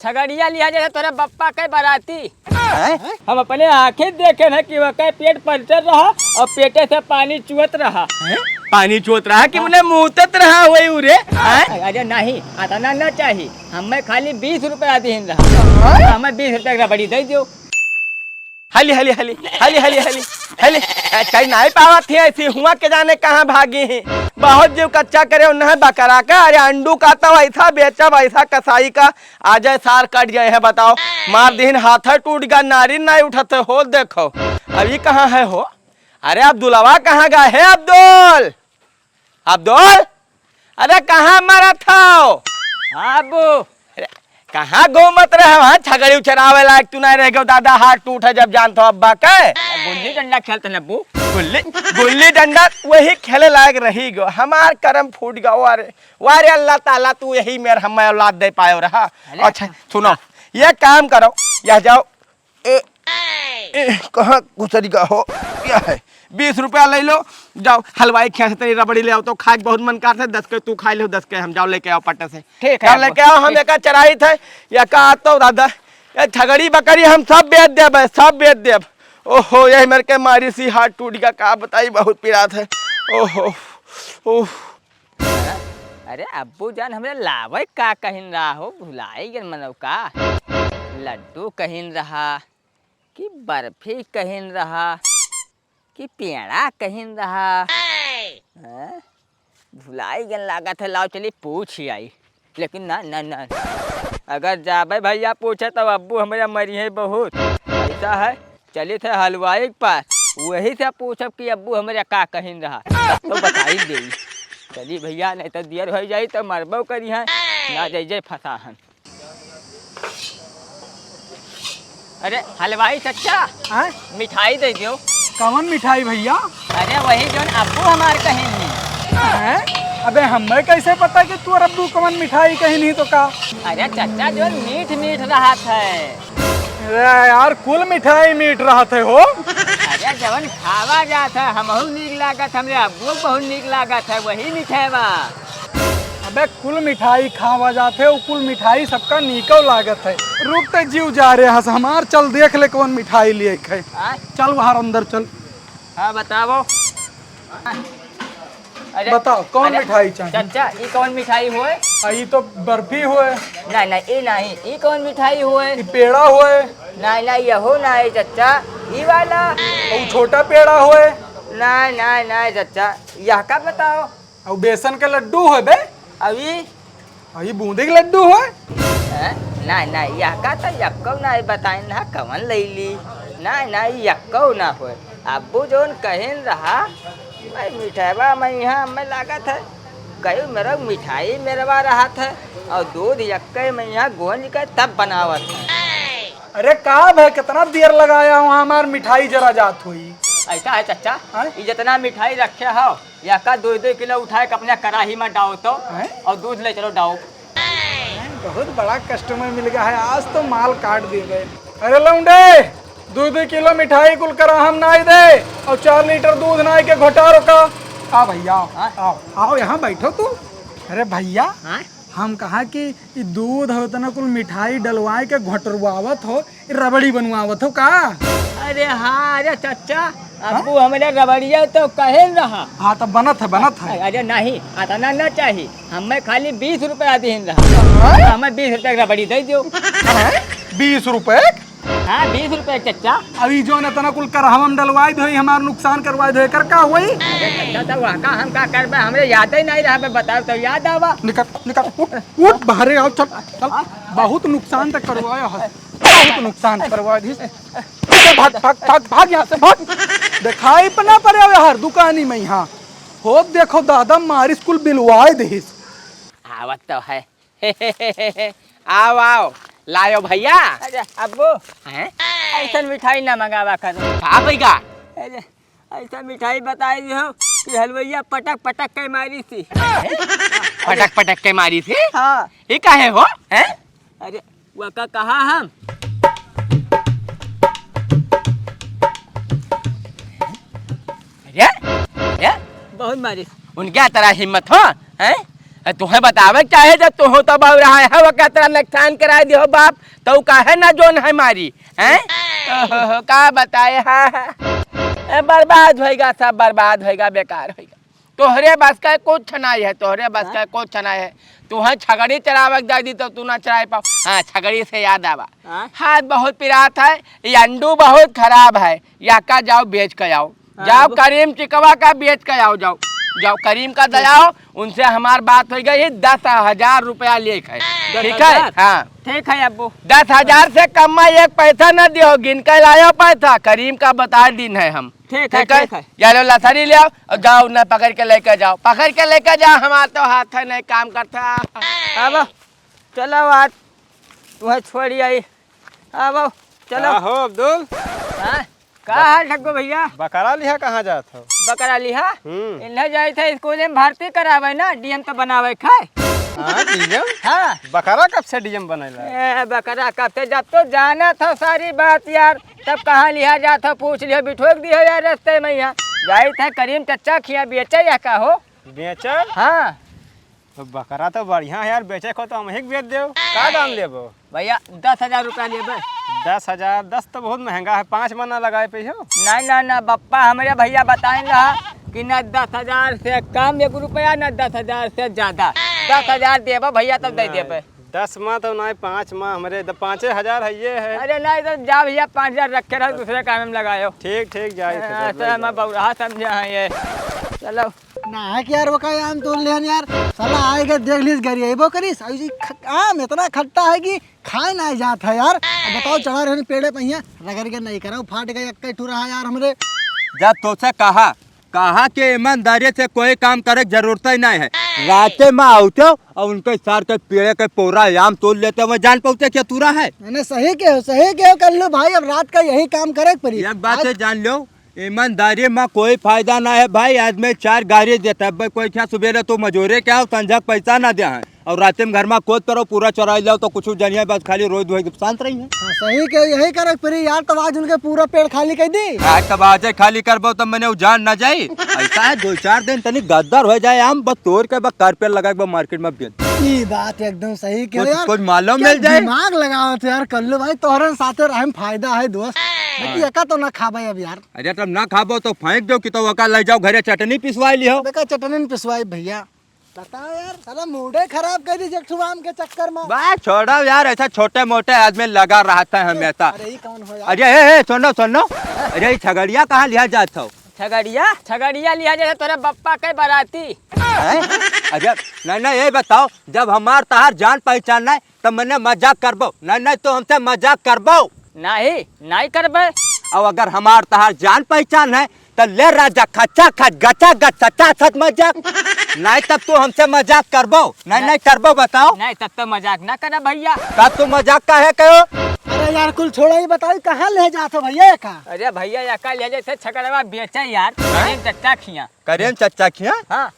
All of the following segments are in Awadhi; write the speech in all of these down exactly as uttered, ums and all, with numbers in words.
छगड़िया लिहा जैसे तोरे बप्पा के बराती। हैं? हम अपने आँखें देखे हैं कि वह के पेट पलटल रहा और पेटे से पानी चुअत रहा। हैं? पानी चुअत रहा कि हाँ। उन्हें मूतत रहा वही उरे? हैं? अरे नहीं, अतना ना चाही। हमें खाली बीस रुपया दीन रहा। हाँ? हमें बीस रुपया के रबड़ी दे दियो। हली, हली, हली, हली, हली, हली, हली। ए, कहीं नहीं पावत ही ऐसी हुआ के जाने कहाँ भागी ही। बहुत जीव कच्चा करे उन्हें बकरा का, अरे अंडू का तो ऐसा बेचा, वैसा कसाई का। आ जाए सार कट गए हैं, बताओ। मार दीन हाथ है टूट गया, नारी नहीं उठत है, हो देखो। अभी कहाँ है हो? अरे अब्दुलवा कहाँ गए है अब्दुल? अब्दुल, अरे कहाँ मरत हो? हाँ अब्बू। अरे, कहाँ घूमत रहे वहाँ? छगड़ी उचरावे लायक तू नहीं रह गयो दादा, हाथ टूट है जब जानत हो अब्बा के। गुल्ली डंडा खेलते न अब्बू। गुल्ली, गुल्ली डंडा वही खेले लायक रही गयो। हमार करम फूट गयो। अरे, वारे अल्लाह ताला तू यही मेर हमें औलाद दे पायो रहा। अरे। अच्छा, सुनो, ये काम करो, यह जाओ, ए, ए, कहाँ घुसरी का हो? क्या है? बीस रुपया ले लो, जाओ हलवाई के यहाँ से तनी रबड़ी ले आओ तो खाए के बहुत मन करत है। दस के तू खाई लो, दस के हम, जाओ लेके आओ पट्टे से। ठीक है जाओ अब्बू। लेके आओ, हम एका चराई थे, एका आतो दादा, ये छगड़ी बकरी हम सब बेच देब, सब बेच देब। ओहो, यही मेर के मारी सी हाथ टूट गया, का बताई, बहुत पिरात है। ओहो, ओह। अरे अब्बू जान, हमरे लावे का कहिन रहा हो, भुलाई गन मनव का? लड्डू कहिन रहा कि बर्फी कहिन रहा कि पेड़ा कहिन रहा? हैं? भुलाई गन लागत है, लाओ चली पूछ ही आई। लेकिन ना, ना, ना, अगर जाबे भैया पूछे तो अब्बू हमरे मरी है बहुत। ऐसा है, चली थे हलवाई के पास, वही से पूछब कि अब्बू हमरे का कहिन रहा, तब तो बताई देई। चली भैया, नहीं तो दियर हो जाई तो मरबो करी है, ना जाई जाई फंसा हन। अरे हलवाई चच्चा, हाँ? मिठाई दे दियो। कवन मिठाई भैया? अरे वही जोन अब्बू हमार कहिन ही। हैं? अबे हमें कैसे पता कि तू अब्बू कवन मिठाई कहिन ही तो का? अरे चच्चा जोन मीठ मीठ रहत है। अरे यार, कुल मिठाई मीठ रहत है हो। अरे जवन खावा जात है, हमहू नीक लागत, हमरे अब्बू बहुत नीक लागत है, वही मिठाई बा। अबे कुल मिठाई खावा जात है, उ कुल मिठाई सबका नीको लागत है। रुक ते जीव जा रहे हस हमार, चल देख ले कौन मिठाई लिए है। हाँ? चल बाहर अंदर चल। हाँ बताओ। अरे, बताओ, कौन अरे, मिठाई चाहिए? चच्चा, ई कौन मिठाई होए? आ, ई तो बर्फी होए। नहीं, नहीं, ई नहीं, ई कौन मिठाई होए? ई पेड़ा होए। नहीं, नहीं, यहो नहीं, चच्चा, ई वाला। और छोटा पेड़ा होए। नहीं, नहीं, नहीं, चच्चा, यह का बताओ? और बेसन के लड्डू होए बे। अभी अई बूंदी के लड्डू होए? हैं? नाहीं, नाहीं, यहका त यक्कौ नाहीं बताइन हा, कवन लइली? नाहीं, नाहीं, यक्कौ ना होए। अब्बू जौन कहिन रहा, वही मिठैबा में इहाँ हमें लागत है, कई मेरा मिठाई मेरवा रहत है, और दूध यक्के में इहाँ गोंज के तब बनावत है। अरे का भाई, कितना देर लगाया हुआ, हमार मिठाई जरा जात हुई। ऐसा है चच्चा, हाँ? ये जितना मिठाई रखे हो, यहका दुइ दुइ किलो उठाए के अपने कराही में डाओ तो, हैं? और दूध ले चलो डाओ। हैं? बहुत बड़ा customer मिल गया है, आज तो माल काट दिए गए। अरे लौंडे, दुइ दुइ किलो मिठाई कुल कराहा में नाई दे और चार लीटर दूध नाई के घोटा रोका। आ भैया, आओ, हाँ? आओ, आओ, यहाँ बैठो तू। अरे भैया, हाँ? हम कहा कि ई दूध हो, इतना कुल मिठाई डलवाए के घोटरवावत हो, ई रबड़ी बनवावत हो का? अरे हाँ, अरे चच्चा, हाँ? अब्बू हमरे रबड़िया तो कहेन रहा। हाँ, तो बनत है, बनत है। अरे नहीं, अतना ना चाही, हमें खाली बीस रुपया दीन रहा। हाँ? हमें बीस रुपया के रबड़ी दे दियो। हाँ? बीस रुपये? हाँ, बीस रुपये चच्चा। अभी जौन इतना कुल करहवा में डलवाई दो, हमार नुकसान करवाई दो, एकर का होई? अरे चच्चा, तो वह का हम का करबे, हमरे याद ही नहीं रहा, बताओ तो याद आवा। निकल, निकल, उठ, उठ, बाहरे आओ, चल, चल। बहुत नुकसान तक करवाया है, बहुत नुकसान करवा दी। भाग, भाग, भाग, भाग यहाँ से, भाग। दिखाई पना पड़े यार दुकानी में यहाँ। हो देखो दादा, मारिस कुल बिलवाए देहिस। आवत तो है। आओ, आओ, लायो भैया। अरे अब्बू, हैं? ऐसन मिठाई ना मंगावा करो। का भइगा? अरे ऐसा मिठाई बताई दियो कि हलवैया पटक पटक के मारी थी। पटक पटक के मारी थी? हाँ। ये काहे हो? हैं? अरे वो का कहा हम? अरे, अरे, बहुत मारी। उनके तरह हिम्मत हो, हैं? ए, तुहैं बतावे चाहे जब तुहूँ तो बउराहे हो, ओका तरह नुकसान कराइ दिहो बाप, तो काहे ना जोन है मारी, हैं? ओहो, का बताए, हाँ, हाँ। ए, बर्बाद होइगा, सब बर्बाद होइगा, बेकार होइगा। तोहरे बस का कुछ नाहीं है, तोहरे बस का हाँ? कुछ नाहीं है। तुहैं छगड़ी चरावे के दइ दी तो तू ना चराइ पाओ। हाँ, छगड़ी से याद आवा। हाँ? हाथ बहुत पिरात है, ये अंडू बहुत खराब है, याका जाओ बेच के आओ। हाँ, जाओ वो करीम चिकवा का बेच के आओ, जाओ। जाओ करीम का दयाओ, उनसे हमार बात होइ गई है, दस हजार रुपया लेक है। ठीक है? दस हजार? हाँ। ठीक है अब्बू। दस हजार से कम में एक पैसा न दियो, गिन के लायो पैसा, करीम का बताइ दीन है हम। ठीक है, ठीक है? ठीक है। या लो लसरी ले आओ और जाओ, उन्हें पकड़ के लेके जाओ, पकड़ के लेके जाओ, हमार तो हाथ है नहीं काम करता। अब चलो आज तुहैं छोड़ी आई। अब चलो। का हो अब्दुल? हाँ? का हाल ठग्गो भइया? बकरा लिहा कहाँ जात हो? बकरा लिहा? हम्म। इन्हें जाइत है स्कूल में भर्ती करावे ना, डीएम तो बनावे खाए। हाँ, डीएम? हाँ। बकरा कब से डीएम बनेला? ए, बकरा कब से? जब तो जानत हो सारी बात यार, तब कहाँ लिहा जात हो, पूछ लिहो, बिठोक दिहो यार रस्ते में यहाँ। जाइत है करीम चच्चा खिया बेचे या का हो? बेचे? हाँ। तो बकरा तो बढ़िया है यार, बेचे को तो हमहीं के बेच देव। का दाम लेबो? भइया, दस हजार रुपया लेबे। दस हजार? दस तो बहुत महँगा है, पाँच मा ना लगाए पे हो। नहीं, ना, ना, बप्पा, हमरे भइया बताइन रहा कि ना दस हजार से कम एक रुपया, ना दस हजार से ज्यादा। दस हजार देबो भइया, तब दइ नहीं, देबे। दस मा तो नहीं, पाँच मा हमरे, द-, पाँचे हजार है, ये है। अरे नहीं, तो जा भइया, पाँच हजार रखे रहो, दूसरे काम में लगायो। ठीक, ठीक, जाई थे, हाँ, तो तो मैं बउराहा समझा है ये। चलो। ना है कि यार, वो का आम तोड़ लेहन यार, साला आए के देख लीस, गरियाइबो करीस। अउ जी ख-, आम इतना खट्टा है कि खाए ना जात है यार। अब बताओ, चढ़ा रहन पेड़े पे हियाँ, रगड़ के नहीं करो, फाट गए, एक ठो रहा यार हमरे। जब तोसे कहा, कहा कि ईमानदारी से कोई काम करे के जरूरत ही नहीं है, राते में आउते हो और उनके सार के पेड़े के पूरा आम तोड़ लेते हो, जान पाउते क्या तूरा है? मैंने सही कहो, सही कहो कल्लू भाई, अब रात का यही काम करे के पड़ी। एक बात आज है जान लो, ईमानदारी मा कोई फायदा ना है भाई। आदमी चार गारी देता है, भाई कोई क्या सुबेरे तो मजूरे क्या हो, संझा के पैसा ना दे है और रात में घर मा कोत करो, पूरा चोराई लाओ तो कुछ जनिया बस खाली रोई धोई के शांत रही है। हाँ, सही के यही करे फिर यार, तब आज उनके पूरा पेड़ खाली कर दी। आज तब आज खाली करबो तब मैंने उ जान ना जाई। ऐसा है दो चार दिन तनी गद्दर हो जाए आम, बस तोड़ के बस कार पेड़ लगा के बस मार्केट में बेच। ई बात एकदम सही के कुछ, यार। कुछ मालूम क्या मिल जाए। दिमाग लगाओ थे यार कल्लू भाई, तोहरे साथे रहे में फायदा है दोस्त। हाँ। लेकिन एका तो ना खाबे अब यार। अरे तब ना खाबो तो फेंक दो कि तो ओका ले जाओ घरे चटनी पिसवाई लिहो। देखा चटनी न पिसवाई भइया। बताओ यार, साला मूडे खराब कर दी एक ठो आम के चक्कर में। बस छोड़ो यार, ऐसा छोटे मोटे आदमी लगा रहता है हमेशा। अरे ई कौन हो यार? अरे ए, ए, सुनो सुनो, अरे ई छगड़िया कहाँ लिहा जात हो? छगड़िया? छगड़िया लिहा जात है तोरे बप्पा के बराती। हैं? अरे नहीं नहीं, ये बताओ, जब हमार तहार जान पहचान नहीं तब मैंने मजाक करबो। नहीं नहीं, तो हमसे मजाक करबो। नहीं, नहीं करबे। अब अगर हमार तहार जान पहचान है तो ले राजा, खचा खच, गचा गच, सचा सच मजाक। नहीं तब तू हमसे मजाक करबो। नहीं नहीं, नहीं करबो, बताओ। नहीं तब तो मजाक ना करे भइया। तब तू मजाक काहे करो? अरे यार कुल छोड़ो, ये बताओ कहाँ ले जात हो भइया एका? अरे भइया एका ले जात है छगड़वा बेचे यार, हैं? करीम चच्चा खिया। करीम चच्चा खिया? हाँ।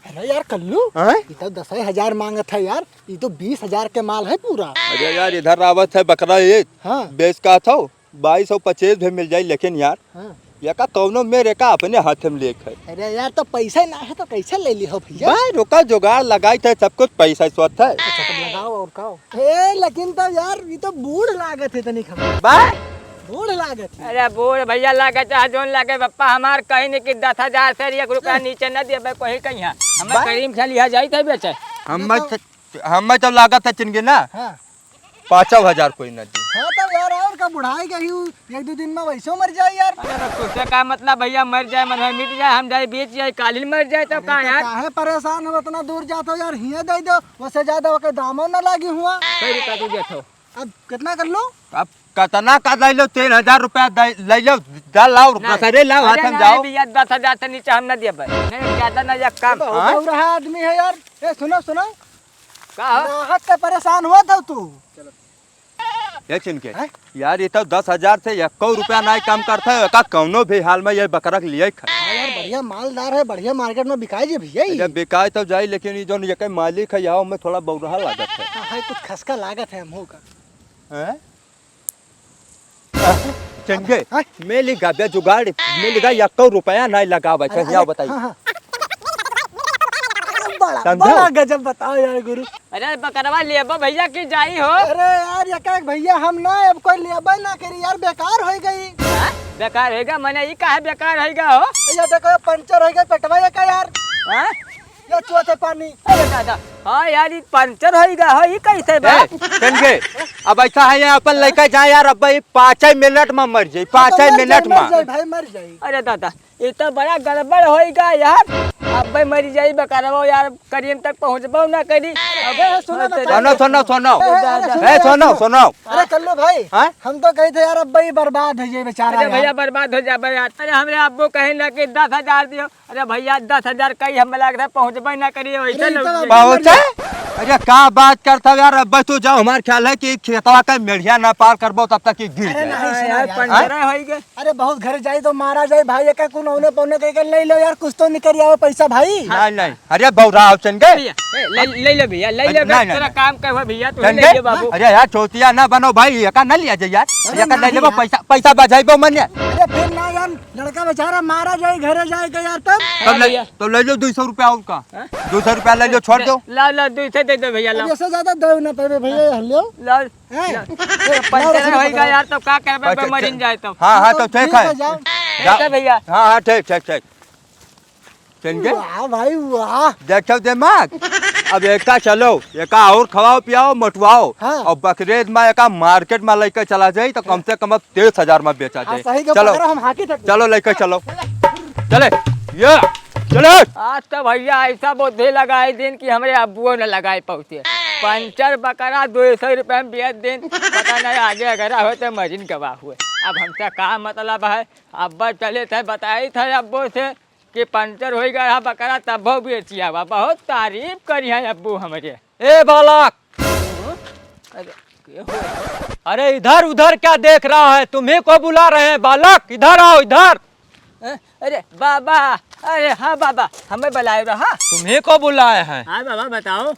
अरे यार कल्लू, हैं? ये तो दस हजार मांगत है यार, ये तो बीस हजार के माल है पूरा। अरे यार इधर आवत है बकरा ये। हाँ। बेच का था? बाईस सौ पच्चीस भी मिल जाई, लेकिन यार, हाँ। एका कौनो मेर एका अपने हाथ में लेक है। अरे यार, तो पैसा ना है तो कैसे ले ली हो भइया? भाई, रुका, जुगाड़ लगाई थे, सब कुछ पैसा ही स्वत है। अच्छा, तब लगाओ और का हो? ए, लेकिन तो यार, ये तो बूढ़ लागत है तनिक हम। भाई। बूढ़ लागत है। अरे बूढ़ भइया लागे चाहे जोन लागे, बप्पा हमार कहीं नहीं कि दस हजार से एक रुपया नीचे न देबे कोई कहीं। हमें बा- करीम से लिहा जाई थे बेचे। हम बताओ। मत, हम तो लागत है चिनगी ना। हाँ। पाँचों हजार कोई ना दी। हाँ, तो यार, और का बुढ़ाई गई हूँ, एक दो दिन में वैसे मर जाए यार। अरे, तो तुझसे का मतलब भइया, मर जाए, मन है मिट जाए, हम जाए बेच जाए, कालिन मर जाए, तो अरे, का तो यार? काहे परेशान हो, इतना दूर जात हो यार, हिये दे दो, वैसे ज्यादा ओके दामो ना लागी हुआ। कई रुपया तू देत हो? अब कितना कर लो? अब कितना का ले लो, तीन हजार रुपया दे, ले लो, दे लाओ, नहीं। दसरे लाओ, अरे हाथ में नहीं जाओ। भइया, दस हजार से नीचे हम ना देबे। नहीं, ज्यादा ना, या कम। बहुत हाँ? बौरा आदमी है यार। ए, सुनो, सुनो। का हो? नाहक के परेशान हुआ था तू। ये चिनके। हैं? यार, ये तो दस हजार से एको रुपया नहीं कम करता है, का कौनो भी हाल में ये बकरा के लिए खा। हाँ यार, बढ़िया मालदार है, बढ़िया मार्केट में बिकाई जी भइया ये। अरे, बिकाई तो जाई, लेकिन ये जो ये के मालिक है, यहाँ में थोड़ा बौरहा लागत है। हाँ, है, कुछ खसका लागत है हमहू का। हैं? चंगे, हाँ? मिल गा बे जुगाड़, मिल गा, एको रुपया नहीं लगावे, अरे, कहिया अरे, बताई। हाँ, हाँ। समझो। बड़ा गजब बताओ यार गुरु। अरे बकरवा लेबो भइया कि जाई हो? अरे यार, एका एक भइया हम ना, अब कोई लेबे ना करी यार, बेकार होइ गई। हाँ? बेकार होइ गा, मने ई काहे बेकार होइ गा हो? भइया देखो, पंचर होइ गई पेटवा एका यार। हाँ? ये चुआ थे पानी। अरे दादा, हाँ यार, ई पंचर होइ गा हो, ई कैसे बा? ए, चल गे, अब ऐसा है, यहाँ अपन लइका जाए यार, अब भाई पाँच ही मिनट में मर जाई, पाँच ही मिनट में। मर जाई भाई, मर जाई। अरे दादा, ई तो बड़ा गड़बड़ होइ गा यार। अब्बे मरी जाई बकरवा यार, करियम तक पहुँचबो ना करी। अबे, सुनो ना, अरे, सुनो, सुनो, सुनो। अरे, अरे, ए, सुनो, सुनो। सुनो। अरे, कल्लू भाई, हाँ? हम तो कही थे यार, अब्बे ही बर्बाद होइ जाए बेचारा अरे यार। भइया, बर्बाद होइ जाबे यार। अरे, हमरे अब्बो कहे ना कि दस हजार दियो। अरे भइया, दस हजार कही हम लग रहा पहुँचबे ना करी, वैसे अरे, लोग इतना ये। पहुँचे? अरे, का बात करता यार, अब्बे तू जाओ, हमार ख्याल है कि खेतवा का मेढ़िया ना पार करबो, तब तक ये गिर अरे, जाए। नहीं, हाँ सुनो यार, यार। पंचर होइ गए। अरे बहुत घरे जाई तो मारा जाई भाई, एका कुन औने पौने कह के ले लो यार, कुछ तो निकल आवे पैसा भाई। नहीं, नहीं, अरे बौरा आओ चल गए। भइया, ए, ले, ले ले भइया, ले अरे, ले, नहीं, नहीं, तोरा नहीं। काम का हुआ भइया, तू चल ले गए? ले बाबू। अरे यार, चोतिया ना बनो भाई, एका ना लिया जाए यार, अरे एका नहीं ले लेबो यार। पैसा, पैसा बजाइबो मन्ने। अरे फिर ना यार, लड़का बेचारा मारा जाई, घरे जाए के यार तब। तब हाँ ले, भइया। तो ले लो दो सौ रुपया और का। हाँ? दो सौ रुपया ले लो, छोड़ दो। ला, ला, दो सौ दे दो भइया, ला। अब ऐसे ज्यादा दे ना पावे भइया, ये लो। ला, हैं? ला। ए, पंचर ना, होइगा यार, तो का करबे, अच्छा, मरिन अच्छा। जाए तो। हाँ, हाँ, तो तो ठीक ठीक है। है, जाओ। ठीक है भइया। हाँ, हाँ, ठीक, ठीक, ठीक। चल के? वाह भाई, वाह। देखो दिमाग, अब एका चलो, एका और खवाओ, पियाओ, मोटवाओ, हाँ। और बकरीद में एका मार्केट में लेके चला जाई, तो कम से कम अब तीस हजार में बेचा हाँ, जाई। सही के चलो, पकड़ो, हम हाकी तक। चलो, लेके चलो। चले, ये, चले। आज तो भइया ऐसा बुद्धि लगाई दिन कि हमरे अब्बुओ न लगाए पहुँचे। पंचर बकरा दो सौ रुपया में बेच दिन, पता नहीं आगे अगर हो तो मरिन गवा हुए। अब हमसे का मतलब है, अब्बा चले थे, बताई थे अब्बो से कि पंचर होइ गया बकरा, तब वो बेचिया हुआ। बहुत तारीफ करी है अब्बू हमरे। ए बालक! अरे, के हो? अरे, इधर उधर क्या देख रहा है? तुम्ही को बुला रहे हैं बालक, इधर आओ, इधर। अ, अरे बाबा, अरे हाँ बाबा, हमें बुलाए रहा। तुम्ही को बुलाए हैं? हाँ बाबा, बताओ।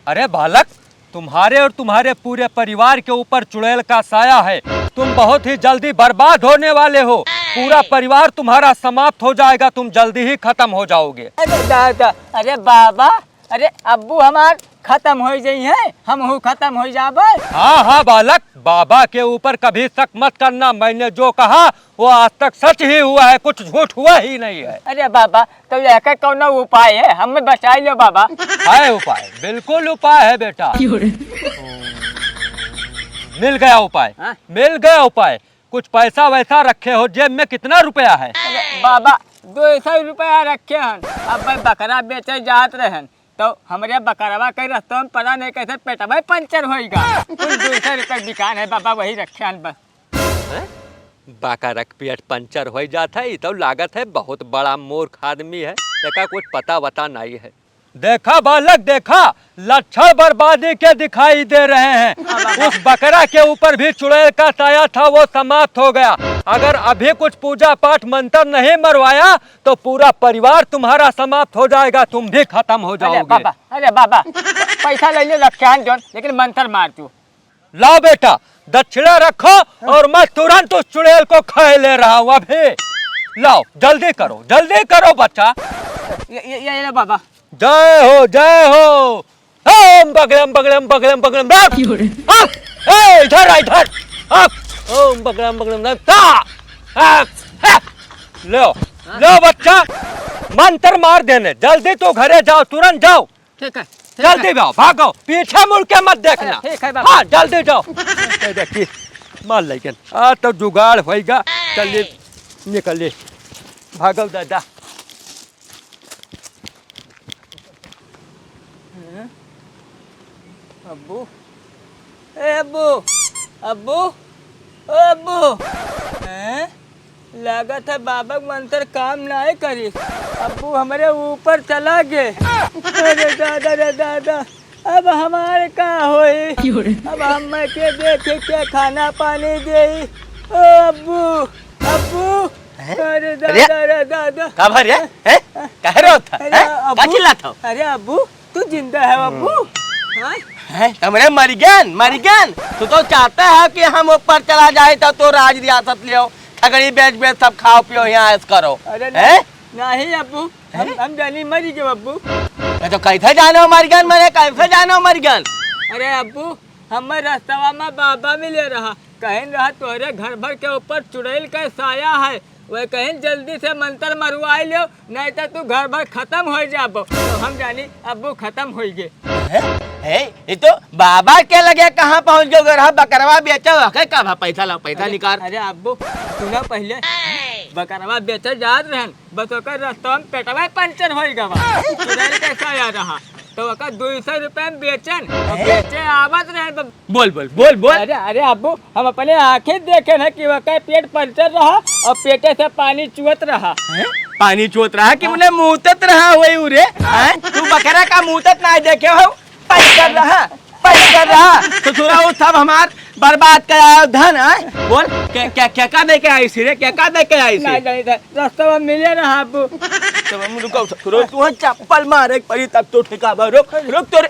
अरे बालक, तुम्हारे और तुम्हारे पूरे परिवार के ऊपर चुड़ैल का साया है। तुम बहुत ही जल्दी बर्बाद होने वाले हो। पूरा परिवार तुम्हारा समाप्त हो जाएगा, तुम जल्दी ही खत्म हो जाओगे। अरे दादा, अरे बाबा, अरे अब्बू हमार खत्म होइ जइहैं, हमहू खत्म होइ जाबै। हाँ, हाँ बालक, बाबा के ऊपर कभी शक मत करना, मैंने जो कहा वो आज तक सच ही हुआ है, कुछ झूठ हुआ ही नहीं है। अरे बाबा, तो एकर कौनो उपाय है, हमें बचाई लो बाबा। है उपाय, बिल्कुल उपाय है बेटा। क्यों रे? मिल गया उपाय, हाँ? मिल गया उपाय। कुछ पैसा वैसा रखे हो जेब में, कितना रुपया है? अरे बाबा, दो सौ रुपया रखे हन। अब भाई बकरा बेचे जात रहन, तो हमरे बकरवा के रस्तवा में पता नहीं कैसे पेटवा पंचर होइगा। कुल दो सौ रुपया बिकान है बाबा, वही रखे हन बस। हैं? बकरा के पेट पंचर होइ जात है, ई तो लागत है बहुत बड़ा मूर्ख आदमी है, एका कुछ पता वता नहीं है। देखा बालक, देखा, लक्षण बर्बादी के दिखाई दे रहे हैं। उस बकरा के ऊपर भी चुड़ैल का साया था, वो समाप्त हो गया। अगर अभी कुछ पूजा पाठ मंत्र नहीं मरवाया तो पूरा परिवार तुम्हारा समाप्त हो जाएगा, तुम भी खत्म हो अरे जाओगे। बाबा, अरे बाबा, पैसा ले ले रखे हैं जोन, लेकिन मंत्र मार तू। लाओ बेटा, दक्षिणा रखो और मैं तुरंत उस चुड़ैल को खाए ले रहा हूँ अभी। लाओ, जल्दी करो, जल्दी करो बच्चा। ये, ये, ये ले बाबा। जय हो, जय हो। ओम बगलम, बगलम, बगलम, बगलम, राम। क्यों रे? हाँ, ए, इधर आ, इधर। हाँ, ओम बगलम, बगलम, राम। ता, हाँ, हाँ। लो, लो बच्चा, मंत्र मार देने। जल्दी तू घरे जाओ, तुरंत जाओ। ठीक है, ठीक जल्दी है। जाओ, भागो, पीछे मुड़ के मत देखना। अरे, ठीक है बाबा। हाँ, जल्दी जाओ। ए, देखी, मार लेकिन। आ, तो जुगाड़ होइगा। चलिए, निकलिए। भागो दादा। हैं? अब्बू? ए अब्बू! अब्बू! ओ अब्बू! हैं? लागत है बाबा के मंत्र काम नाहीं करी। अब्बू हमरे ऊपर चला गे। अरे दादा रे दादा, अब हमार का होई? क्यों रे? अब हम के देखे के खाना पानी देई? ओ अब्बू! अब्बू! हैं? अरे अरे! दादा रे दादा। का भा रे? हैं? काहे रोत ह? अरे हैं? का अब्बू! चिल्लात हो? अरे अब्बू, तू जिंदा है अब्बू? हाँ? हैं? हमरे मरिगन, मरिगन। तू तो चाहता है कि हम ऊपर चला जाए तो तू राज रियासत लियो, खगड़ी बेच बेच सब खाओ पियो, यहाँ ऐश करो। अरे ना। हैं? नहीं अब्बू, हम, हैं? हम जानी मरी गए अब्बू। अरे तो कैसे जानो मर गन, मने कैसे जानो मर गन? अरे अब्बू, हमें रस्तवा में बाबा मिले रहा, कहिन रहा तोहरे घर भर के ऊपर चुड़ैल का साया है, वह कहिन जल्दी से मंत्र मरवाई लियो, नहीं तो तू घर भर खत्म हो जाबो। तो हम जानी अब्बू खत्म हो गए। हैं? हैं? ये तो बाबा के लगे कहाँ पहुँच गयो रहा, बकरवा बेचो, ओके का भा पैसा लाओ, पैसा अरे, निकाल। अरे अब्बू, सुना पहले, बकरवा बेचे जात रहन, बस ओकर रस्तवा में पेटवा पंचर हो गवा, चुड़ैल के साया रहा, तो ओकर दो सौ रुपया में बेचन, और हैं? बेचे आवत रहन, ब- बोल, बोल, बोल, बोल। अरे, अरे अब्बू, हम अपने आँखें देखे न कि ओकर पेट पंचर रहा और पेटे से पानी चुअत रहा। हैं? पानी चुअत रहा कि हाँ। मने मूतत रहा होई उरे? हैं? तू बकरा का मूतत ना देखे हो? पंचर रहा, पंचर रहा। तो थोड़ा वो सब हमार बर्बाद करायो धन, हैं? बोल, क्या, क्या, क्या, क्या दे के आई सी रे? क्या, क्या दे के आई सी? नहीं, नहीं, नहीं, रस्तवा में मिले रहा अब्बू। तो हम रुको, रुक, तू चप्पल मारे पड़ी तब तो ठिकाबा। रुक, रुक तोरे।